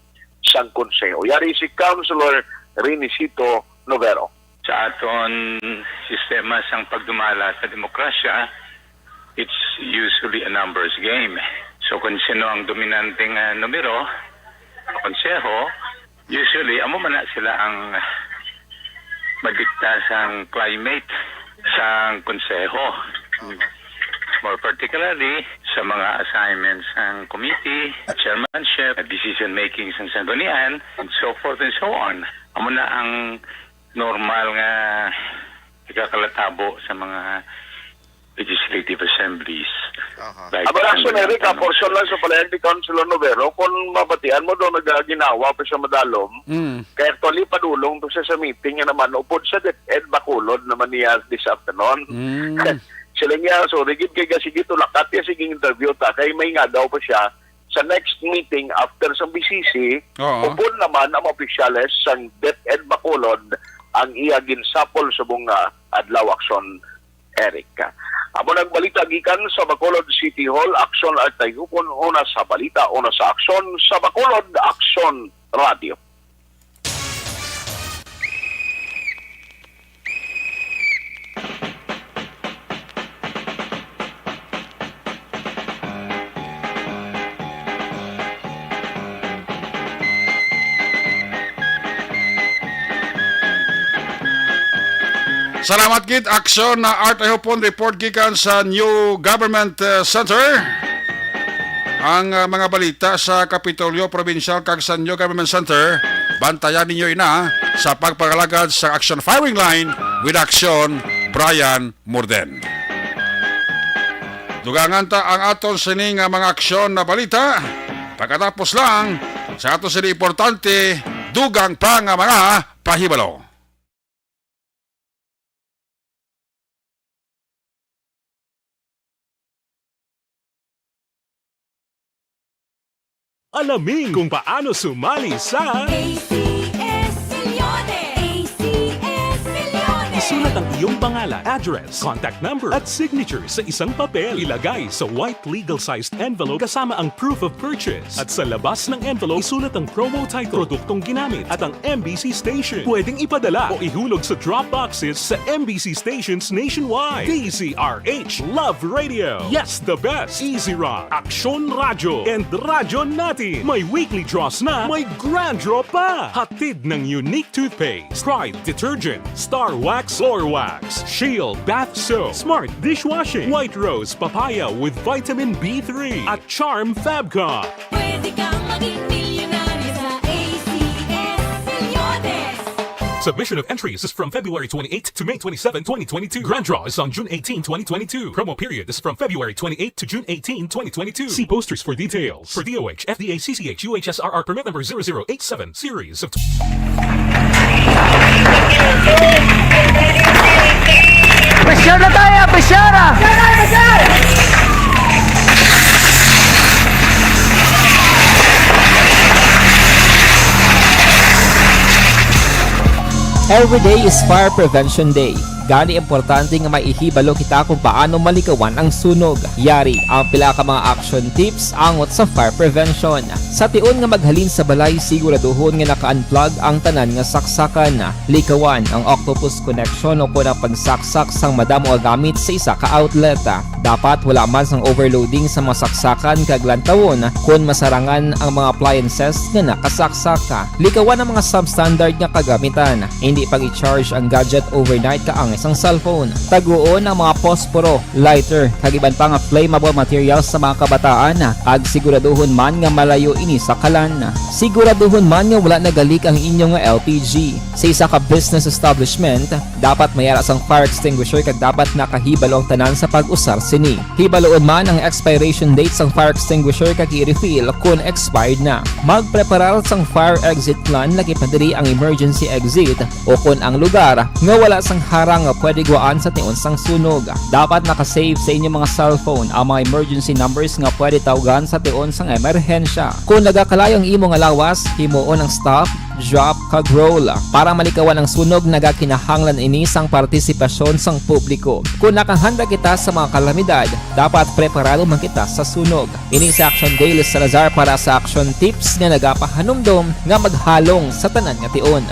sang konseho. Yari si Councilor Renisito Novero. Sa aton sistema sang pagdumala sa demokrasya, it's usually a numbers game. So, kung sino ang dominante nga numero sa konseho, usually, amo man na sila ang madikta sang climate sang konseho. More particularly, sa mga assignments sang committee, chairmanship, decision making sang sanggunian, and so forth and so on. Amo na ang normal nga ikakalatabo sa mga legislative assemblies. Aha. Like Aba, Action, Sangguniang Eric, ah, Tanod. Portion lang sa palayag ni Councilor Novero, kung mabatian mo daw, nagaginawa pa siya madalom. Mm. Kaya actually, padulong to siya sa meeting nga naman, upod sa DepEd Bacolod naman niya this afternoon. Mm. Sila niya, sorry, gid kay sige, tulakat niya, sige, interview ta, kay may nga daw pa siya sa next meeting after sa B C C, Oo. upod naman ang mga opisyales sang DepEd Bacolod ang iya ginsapol subong nga adlaw, Action, Eric. Amo nang balita gikan sa Bacolod City Hall, Action Artayupon, una sa balita, una sa aksyon, sa Bacolod, Action Radio. Salamat gid, Action na Art Ayhopon, report gikan sa New Government, uh, Center. Ang, uh, mga balita sa Kapitolyo Provincial kag sa New Government Center, bantayan ninyo ina sa pagpangalagad sa Action Firing Line with Action Brian Morden. Dugangan ta ang aton sini nga mga aksyon na balita. Pagkatapos lang sa aton sini importante, dugang pa nga mga pahibalo. Alamin kung paano sumali sa A C S Millones. A C S Millones. Isulat ang iyong pangalan, address, contact number, at signature sa isang papel. Ilagay sa white legal-sized envelope kasama ang proof of purchase. At sa labas ng envelope, isulat ang promo title, produktong ginamit, at ang M B C station. Pwedeng ipadala o ihulog sa drop boxes sa M B C stations nationwide. D Z R H, Love Radio. Yes, the best. Easy Rock, Aksyon Radyo, and Radyo Natin. May weekly draws na, may grand draw pa. Hatid ng Unique Toothpaste, Pride Detergent, Star Wax Floor Wax, Shield Bath Soap, Smart Dishwashing, White Rose Papaya with Vitamin B three, at Charm Fabcon. Pwede kang maging milyonaryo sa A C S Millones. Submission of entries is from February twenty-eighth to May twenty-seven, twenty twenty-two. Grand draw is on June eighteen, twenty twenty-two. Promo period is from February twenty-eighth to June eighteen, twenty twenty-two. See posters for details. For D O H, F D A, C C H, U H S R R permit number zero zero eight seven, series of Pressure na tayo, pressure na! Every day is Fire Prevention Day. Gani, importante nga may ihibalo kita kung paano malikawan ang sunog. Yari ang pila ka mga action tips angot sa fire prevention. Sa tion nga maghalin sa balay, siguraduhon nga naka-unplug ang tanan nga saksakan. Likawan ang octopus connection o kon ang pagsaksak sang madamo nga gamit sa isa ka outlet. Dapat wala man sang overloading sa mga saksakan kag lantawon kon masarangan ang mga appliances nga nakasaksak. Likawan ang mga substandard nga kagamitan. Indi pag-i-charge ang gadget overnight kaangay sang cellphone. Taguon ang mga posporo, lighter, kag iban pa nga flammable materials sa mga kabataan, kag siguraduhon man nga malayo ini sa kalan. Siguraduhon man nga wala nagalik ang inyo nga L P G. Sa isa ka business establishment, dapat may ara sang fire extinguisher kag dapat nakahibalo ang tanan sa pag-usar sini. Hibaloon man ang expiration date sang fire extinguisher kag i-refill kon expired na. Magpreparar sang fire exit plan, laki pa diri ang emergency exit o kon ang lugar nga wala sang harang nga pwede gwaan sa tion sang sunog. Dapat naka-save sa inyo mga cellphone ang mga emergency numbers nga pwede tawgan sa tion sang emerhensya. Kon nagakalayo ang imo nga lawas, himuon ang stop, drop, kag roll. Para malikawan ang sunog, nagakinahanglan ini sang partisipasyon sang publiko. Kon nakahanda kita sa mga kalamidad, dapat preparado man kita sa sunog. Ini si Action Daily Salazar para sa Action Tips nga nagapahanumdom nga maghalong sa tanan nga tion.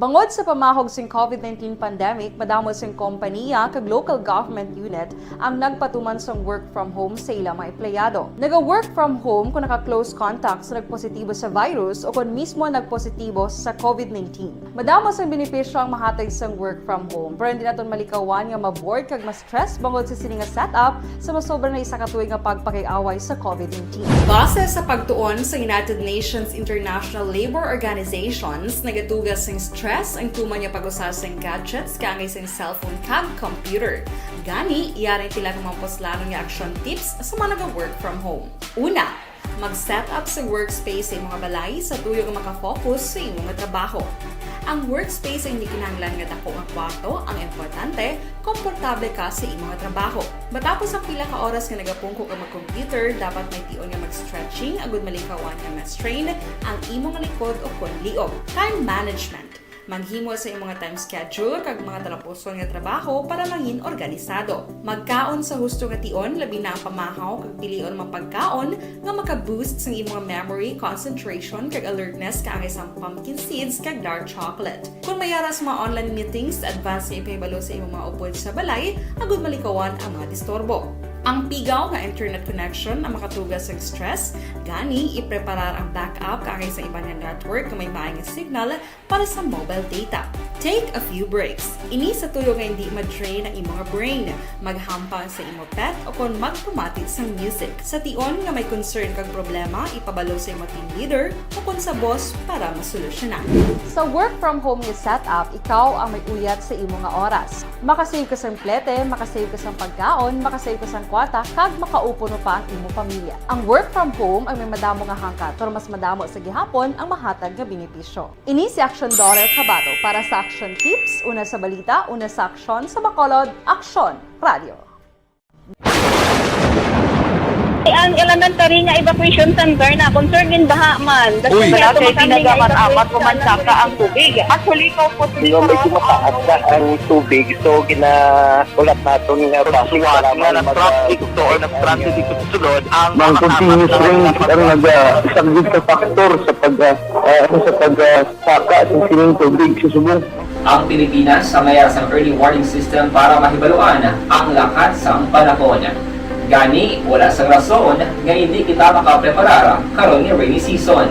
Bangod sa pamahog sing COVID nineteen pandemic, madamo sing kompaniya kag local government unit ang nagpatuman sang work from home sa ila mga empleyado. Naga-work from home kung naka-close contact sa nagpositibo sa virus o kon mismo nagpositibo sa COVID nineteen. Madamo sang benepisyo ang mahatag sang work from home, pero hindi naton malikawan nga ma-bored kag ma-stress bangod sa sini nga setup sa masobra na isa ka tuig nga pagpakig-away sa COVID nineteen. Base sa pagtuon sa United Nations International Labour Organizations, nagatuga sing stress ang tuman nga pag-usa sing gadgets kaangay sing cellphone kag computer. Gani, yari ang pila ka mga puslanon nga action tips sa mga naga-work from home. Una, mag-set up sa workspace sa imong balay sa tuyo nga makafocus sa imong trabaho. Ang workspace ay hindi kinahanglan nga dako nga kwarto, ang importante, komportable ka sa imong trabaho. Matapos ang pila ka oras nga nagapungko ka mag-computer, dapat may tion nga mag-stretching agud malikawan nga ma-strain ang imong likod o kon liog. Time management. Maghimo sa imong time schedule kag mga talapuson nga trabaho para mangin organisado. Magkaon sa husto nga tion, labi na ang pamahaw kag pilion mga pagkaon nga maka-boost sang imong memory, concentration, kag alertness kaangay sang pumpkin seeds kag dark chocolate. Kung may ara sa mga online meetings, advance nga ipahibalo sa imong mga upod sa balay agud malikawan ang mga disturbo. Ang pigaw nga internet connection ang makatuga sang stress, gani ipreparar ang backup kaangay sa iban nga network nga may maay nga signal para sa mobile data. Take a few breaks. Ini sa tuyo nga hindi ma-drain ang imong brain. Maghampang sa imo pet o kon magpamati sang music. Sa tion nga may concern kag problema, ipabalo sa imo team leader o kon sa boss para masolusyonan. Sa work from home nga setup, ikaw ang may uyat sa imo nga oras. Makasave ka sang plete, makasave ka sang pagkaon, makasave ka sang kwarta, kag makaupod pa ang imo pamilya. Ang work from home ang may madamo nga hangkat, pero mas madamo sa gihapon ang mahatag nga benepisyo. Ini si Action Daughter Kabato para sa Action Tips, una sa balita, una sa aksyon, sa Bacolod, Aksyon Radio. Ang elementary nga evacuation center na concern din baha man. Uy. Wala kay tinaga man amat o man saka ang tubig. Actually, kaupod. Di ba may tumataas na ang tubig? So, ginaulat naton nga basi nga nag-traffic to or nag-transit dito sa sulod ang mga continuous rain ang nag-, ah, isang good factor sa pag, ah, ah, sa pag, ah, saka sa sining tubig sa subong. Ang Pilipinas ang may sang early warning system para mahibaluan ang lakat sang panahon. Gani, wala sang rason nga hindi kita makapreparar karon nga rainy season.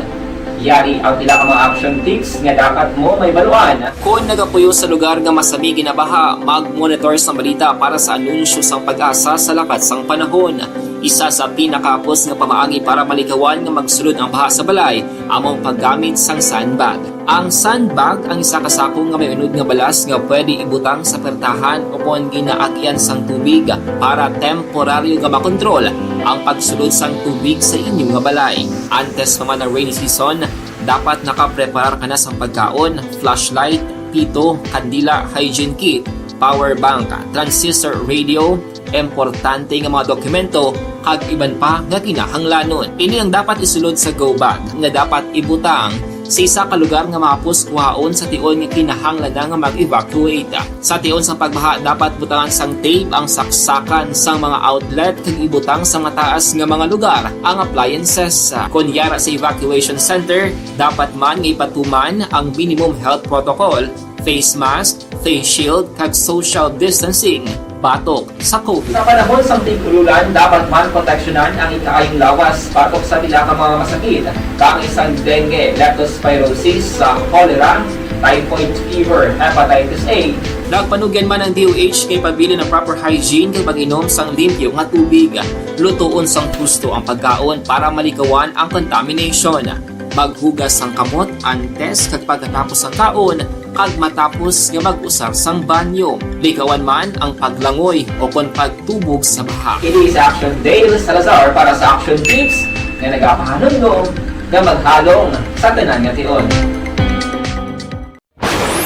Yari ang pila ka mga action tips nga dapat mo mahibaluan. Kon nagapuyo sa lugar nga masami ginabaha, mag-monitor sang balita para sa anunsyo sang PAGASA sa lakat sang panahon. Isa sa pinakahapos nga pamaagi para malikawan nga magsulod ang baha sa balay amo ang paggamit sang sandbag. Ang sandbag ang isa ka sako nga may unod nga balas nga pwede ibutang sa pertahan o kon ginaagian sang tubig para temporaryo nga makontrol ang pagsulod sang tubig sa inyo nga balay. Antes pa man ang rainy season, dapat nakapreparar ka na sang pagkaon, flashlight, pito, kandila, hygiene kit, power bank, transistor radio, importante nga mga dokumento, kag iban pa nga kinahanglanon. Ini ang dapat isulod sa go bag nga dapat ibutang sa isa ka lugar nga mahapos kuhaon sa tion nga kinahanglan na nga mag-evacuate. Sa tion sang pagbaha, dapat butangan sang tape ang saksakan sang mga outlet kag ibutang sa mataas nga mga lugar ang appliances. Kon yara sa evacuation center, dapat man nga ipatuman ang minimum health protocol, face mask, face shield, kag social distancing batok sa COVID. Sa panahon sang tig-ululan, dapat man proteksyonan ang ikaayong lawas batok sa pila ka mga masakit, kaangay sang dengue, leptospirosis, sa cholera, typhoid fever, hepatitis A. Nagpanugyan man ang D O H nga ipabilin ang proper hygiene kag pag-inom sang limpyo nga tubig. Lutoon sang husto ang pagkaon para malikawan ang contamination. Maghugas sang kamot antes kag pagkatapos sang kaon, kag matapos nga mag-usar sang banyo. Likawan man ang paglangoy o kon pagtubog sa baha. Ini si Action Dale Salazar para sa Action Tips nga nagapahanumdom nga maghalong sa tanan nga tion.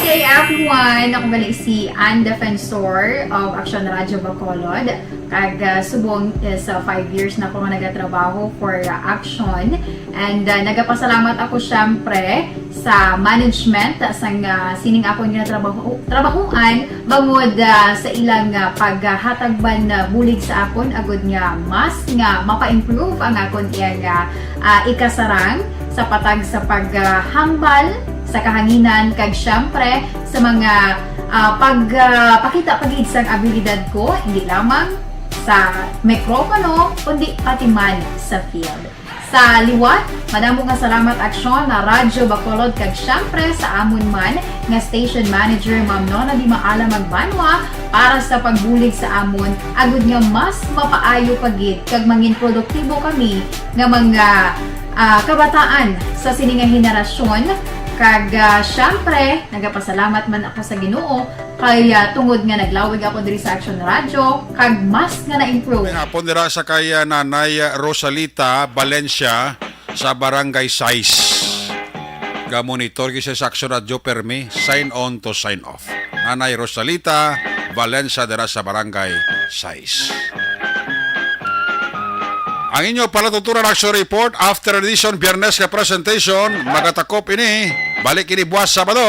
Good day, everyone. Ako gali si Ann Defensor of Action Radio Bacolod. Kag, ah, subong is, ah, five years na ako nga nagatrabaho for, ah, Action. And, ah, nagapasalamat ako, syempre, sa management sang, ah, sining akon nga trabaho, trabahoan, bangod, ah, sa ilang, ah, paghatag man, ah, bulig sa akon, agud nga mas nga mapa-improve ang akon iyang, ah, ah, ikasarang sa patag sa paghambal sa kahanginan, kag siyempre sa mga, ah, pag, ah, pakita pa gid sang abilidad ko, hindi lamang sa mikropono, kundi pati man sa field. Sa liwat, madamo nga salamat, Aksyon, na Radyo Bacolod, kag siyempre sa amon man nga station manager, Ma'am Nona Di Maala Magbanwa, para sa pagbulig sa amon, agud nga mas mapaayo pa gid kag mangin produktibo kami nga mga, ah, kabataan sa sini nga henerasyon. Kag, ah, siyempre, nagapasalamat man ako sa Ginoo kay, ah, tungod nga naglawig ako diri sa Action Radio kag mas nga na-improve. May hapon dira sa kay, ah, Nanay Rosalita Valencia sa Barangay Sais. Gamonitor gid siya sa Action Radio permi, sign on to sign off. Nanay Rosalita Valencia dira sa Barangay Sais. Ang inyo palatuturan Action Report, after edition, Biyernes nga presentation, magatakop ini. Balik ini buwas Sabado.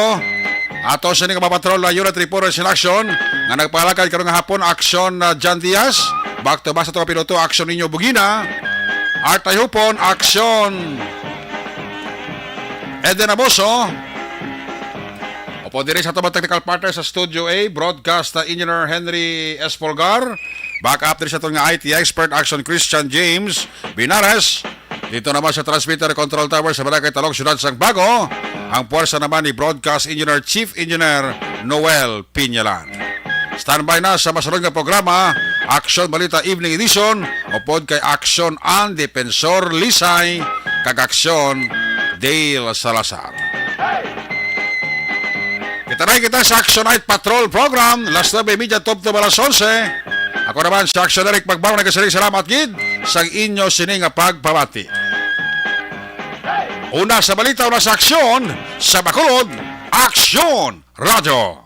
Ato sa ining mapatrol na unit report in action nga nagpalakad karong hapon, Action, uh, John Diaz. Back to back sa itong piloto, Action Ninyo Bugina. Art Ayhupon, Action Eden Aboso. Upod diri sa atong technical partner sa Studio A, Broadcast, uh, Engineer Henry Espolgar. Back up diri sa aton nga I T expert, Action Christian James Binares. Dito naman sa transmitter control tower sa Barangay Talog, Siyudad sang Bago, ang puwersa naman ni Broadcast Engineer, Chief Engineer Noel Piñalan. Standby na sa masunod nga programa, Action Balita Evening Edition, upod kay Action An Defensor Lisay, kag Action Dale Salazar. Kita na kita sa Action Night Patrol Program, las nuebe y media, tubtob alas onse. Ako naman sa Action Eric Magbaro, nagasiring salamat gid sa inyo sini nga pagpamati. Una sa balita, una sa aksyon, sa Bacolod, Aksyon Radyo.